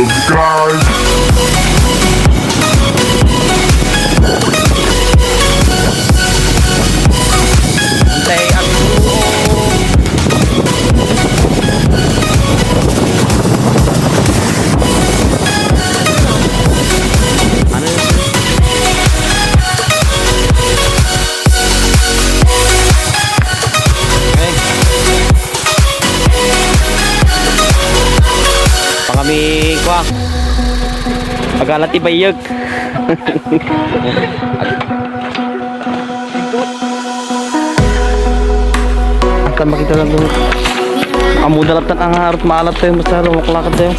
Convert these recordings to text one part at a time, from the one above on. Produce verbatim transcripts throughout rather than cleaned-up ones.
Subscribe. Antay ang Ano yun? Okay. Pangami kwa. Pagala ti bayag. Akan makita lang dun. Amo da latta ang harot maalat tayo, basta lumaklakad tayo.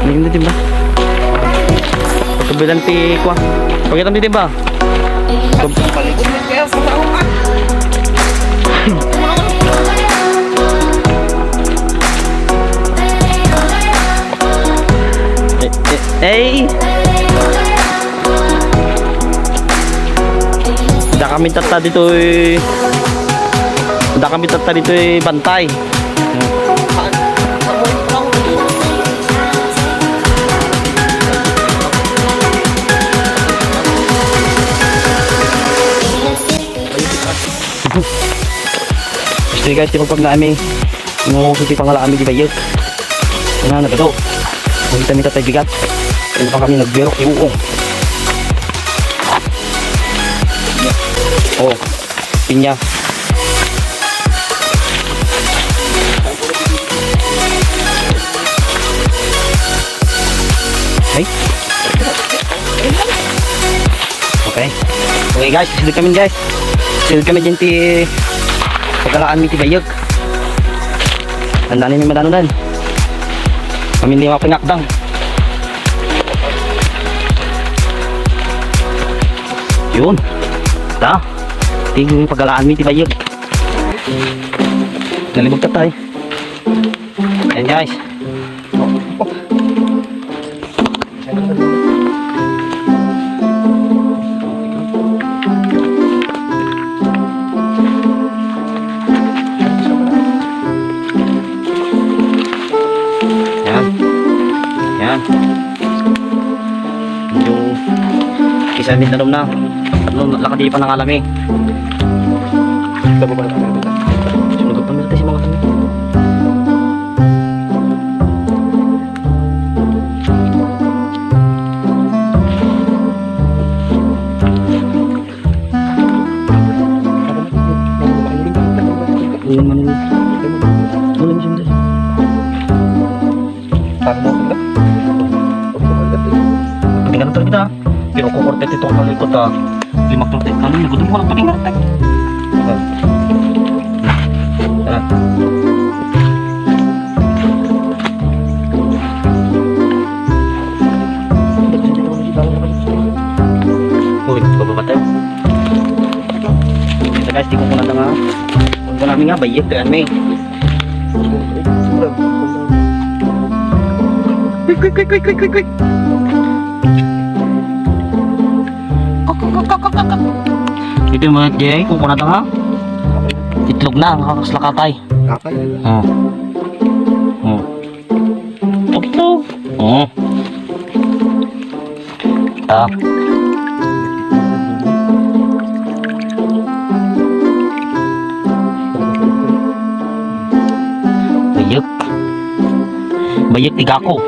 Hindi, di ba? Pagkabilan ti kwa. Pagkita mi, di ba? Eh, eh, eh. Da kami tatta ditoy. Da kami tatta ditoy bantay. Gusto guys, di magpagnaami. Nung gusto ti pangalaami di bayag. Nga, nagado. Kung kita mi tattay bigat. Ano pa kami nagbirok, iuong. Oh, pinya. Ay. Okay. Okay guys, silid kami guys. Silid kami din ti pagkalaan mi ti bayag. Tandaan mi madano dan. Kami hindi mapangakdang. Yun. Ta. Tingin yung pagkalaan mi ti bayag. Nalibog ka tayo. Ayan guys. Yan. Yan. Medyo kisa mi danom na. Ano, lakad di pa nangalami. Sunog pa nila si mga kami. Uy, manulog. Uy, manulog. Paano ba? Patinggan tayo kita. Pero ko korte tito ko likod, ah. Lima korte. Ano yung gutom ko ng patinggan tayo? Tara. Uy, bababa tayo. Ito guys, di ko muna nga. Huwag mo namin nga, bayit, kaya may. Ito yung mga Jay, kung kunat nga. Itlog na, ang kakas lakatay. Kakay. Oh. Oh. Itlog. Oh. Ta. Bayek. Bayek ti gako.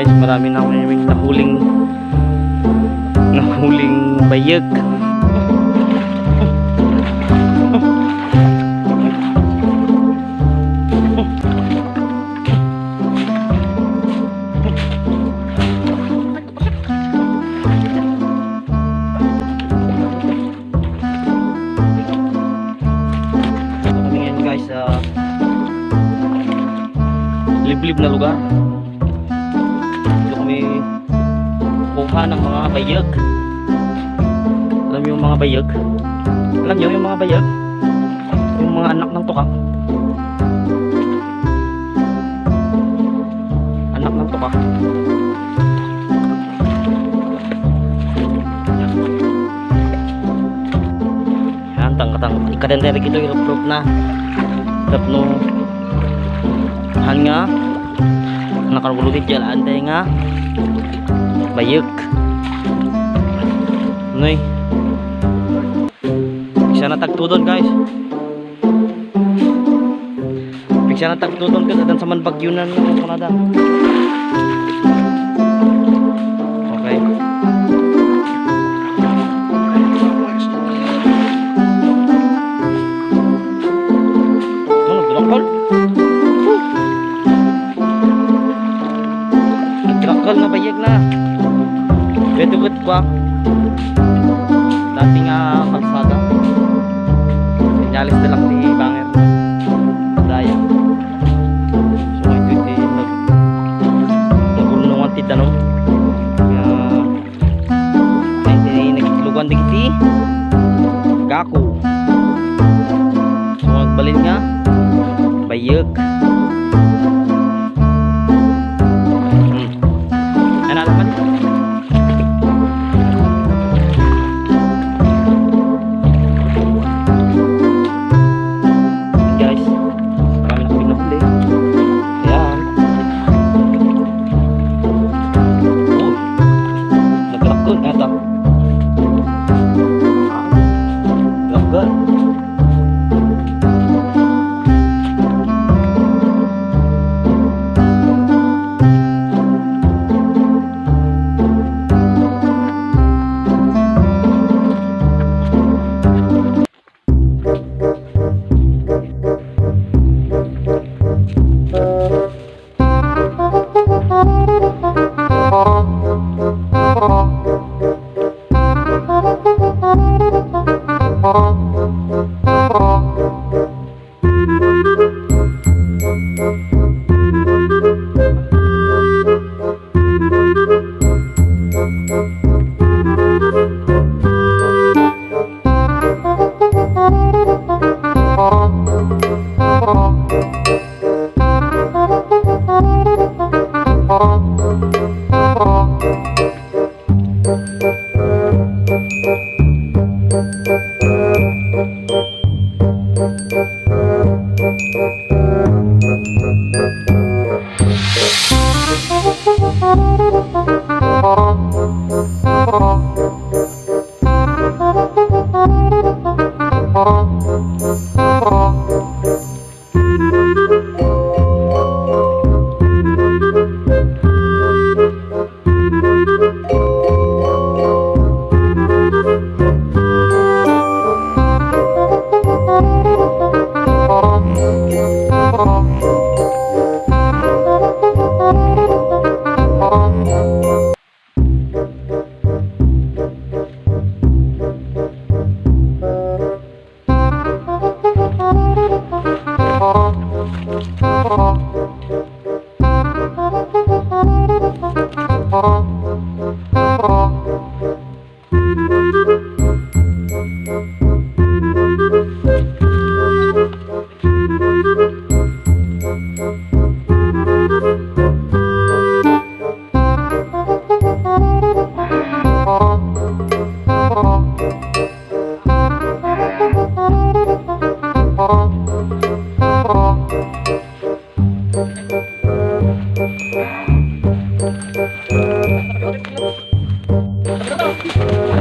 Guys, marami na kami nahuling, nahuling bayek. Ito kami ngayon, guys, sa liblib na lugar. Dito kami kuha ng mga bayag. Alam niyo yung mga bayag? Alam niyo yung mga bayag? Yung mga anak ng tukak. Anak ng tukak. Yan, tang-, tang-, ikadente rin ito, iruprup na. Tapno, han nga, nakarugulugit dyan, antay nga, bayek. Noy. Siya na tagtudon, guys. Pigsa na tagtudon ket adan sa man bagyo na no, kunada. Okay. Ano, nagdakkel? Nagdakkel nga bayag na. Beto ket kwa. Dati nga kalsada. Senyales na lang ti banger. Daya. So, ito, ito yung nag-, nagulungan ti danum. Nga, ay, ito yung nagitlogan dagiti gako. So, nagbalin nga, bayek. Hmm. Ano naman? Guys, marami na kami nahuli. Ayan. Oh, nagdakkel. Eto. Nagdakkel.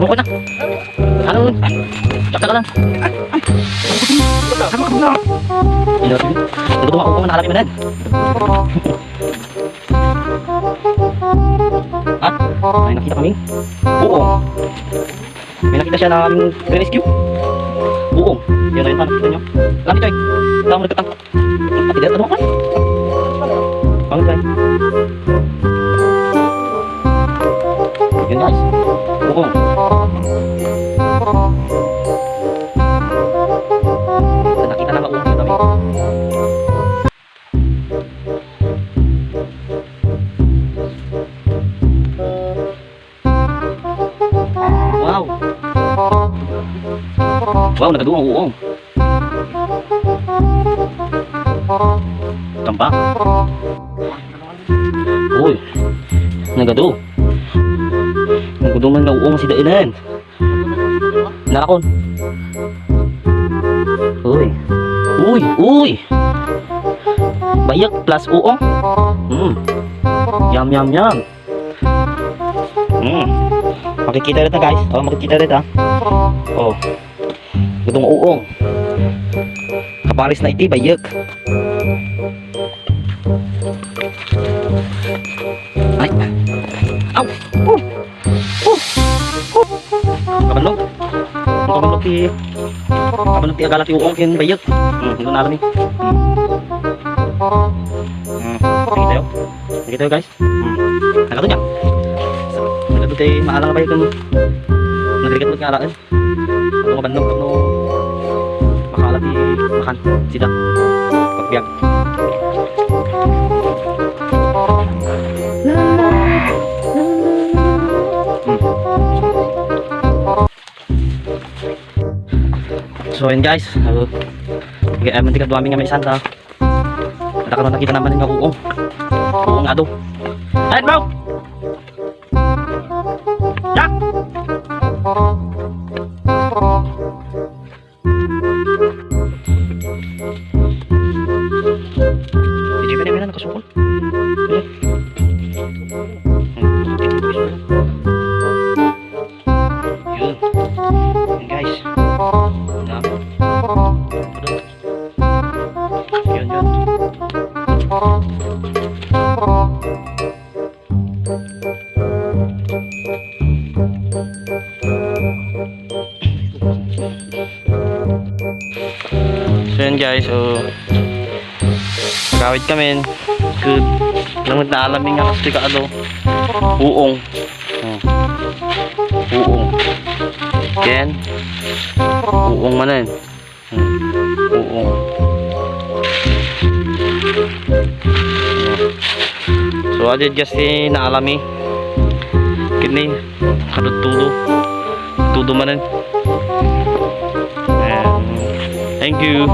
Bukod na. Ano? Sakta ka lang. Ano ka na? Ilo, sige. Nagutom ako kung nakalapit mo na yan. May nakita kami. Buong. May nakita siya na aming rescue. Buong. Yan, ayun, nakita nyo. Lagi, Choy. Tama, nagkatang. Pati dito, ano ka? Pangit, Choy. Yun, guys. Buong. Nakita na nga uong kami. Wow! Wow, nagadu ang uong. Tamba. Uy, nagadu. Nagadu man nga uong si Dainan. Narakon. Uy. Uy, uy. Bayek plus uong. Hmm. Yum, yum, yum. Hmm. Makikita dita, guys. Oh, makikita dita. Oh. Gudong uong. Kaparis na iti bayek. Ay. Aw. Oh. Oh. Oh. Kabannog. Kabannog ti, kabannog ti agala ti uong ken bayek. Hmm, ino na alam eh. Hmm. Hmm. Nakita yo? Nakita yo, guys? Hmm. Nagadu niya. Nagadu ti maala nga bayek ken nagrigat met nga alaen. Ano nga bannog, no? Makaala ti makan. Sida. Pagbiag. Hmm. So, yun guys. So, okay, amin ti kaduami nga may santa. Nakita, nakita naman nga uong. Uong adu. Ay, bro! Jack! Hindi ka naman nakasukol. Yun. Yun, guys. Dami. Yun, yun. So, yun, guys, so, gawid kami. Good. Namit na alam nga kasi ka ano. Uong. Hmm. Uong. Then, uong manen. Hmm. Uong. So, adi just ti naalami. Kini, kaduttudo. Tudo manen. Ayan. Thank you.